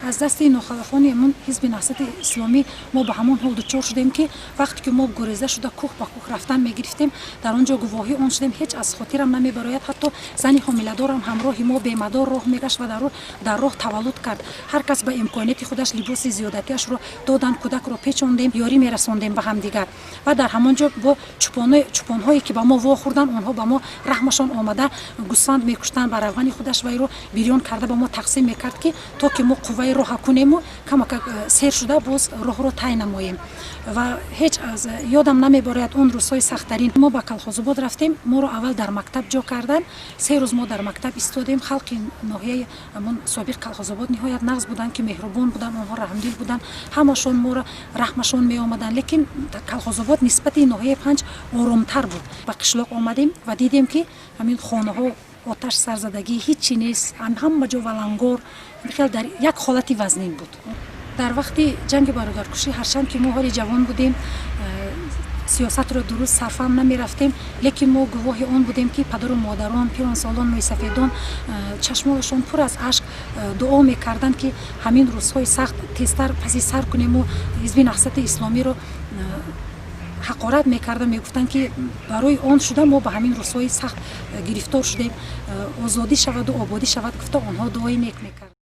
Аз дасти нохалафони ҳамон Ҳизби Наҳзати Исломӣ мо ба ҳамон ҳол дучор шудем, ки вақте ки мо гуреза шуда кӯҳ ба кӯҳ рафтан мегирифтем, дар он ҷо гувоҳи он шудем. Ҳеҷ аз хотирам намебарояд, ҳатто зани ҳомиладорам ҳамроҳи мо бемадор роҳ мегашт ва дар роҳ таваллуд кард. Ҳар кас ба имконияти худаш либоси зиёдатиашро доданд, кӯдакро печондем, ёрӣ мерасондем ба ҳамдигар. Ва дар ҳамон ҷо бо чӯпонҳое, ки ба мо вохӯрданд, онҳо ба мо раҳмашон омада, гӯсфанд мекуштанд, ба равғани худаш вайро бирён карда ба мо тақсим мекард, ки то ки мо қувваи роҳа кунему камакак сер шуда боз роҳро тай намоем. Ва ҳеҷ аз ёдам намебарояд он рӯзҳои сахттарин. Мо ба Калхозобод рафтем, моро аввал дар мактаб ҷо карданд. 3 рӯз мо дар мактаб истодем. Халқи ноҳияи ҳамон собиқ Калхозобод ниҳоят нағз буданд, ки меҳрубон буданд, онҳо раҳмдил буданд, ҳамашон моро раҳмашон меомаданд. Лекин Калхозобод нисбати ноҳияи Панҷ оромтар буд. Ба қишлоқ омадем ва дидем, ки ҳамин хонаҳо оташ сарзадагӣ, ҳичи нест, ҳама ҷо валангор, хел дар як ҳолати вазнин буд. Дар вақти ҷанги бародаркушӣ, ҳарчанд ки мо ҳоли ҷавон будем, сиёсатро дуруст сарфаҳм намерафтем, лекин мо гувоҳи он будем, ки падару модарон, пиронсолон, мӯйсафедон чашмонашон пур аз ашк дуо мекарданд, ки ҳамин рӯзҳои сахт тезтар паси сар кунему Ҳизби Наҳзати Исломиро ҳақорат мекарданд, мегуфтанд, ки барои он шуда мо ба ҳамин рӯзҳои сахт гирифтор шудем, озодӣ шаваду ободӣ шавад, гуфта онҳо дуои нек мекарданд.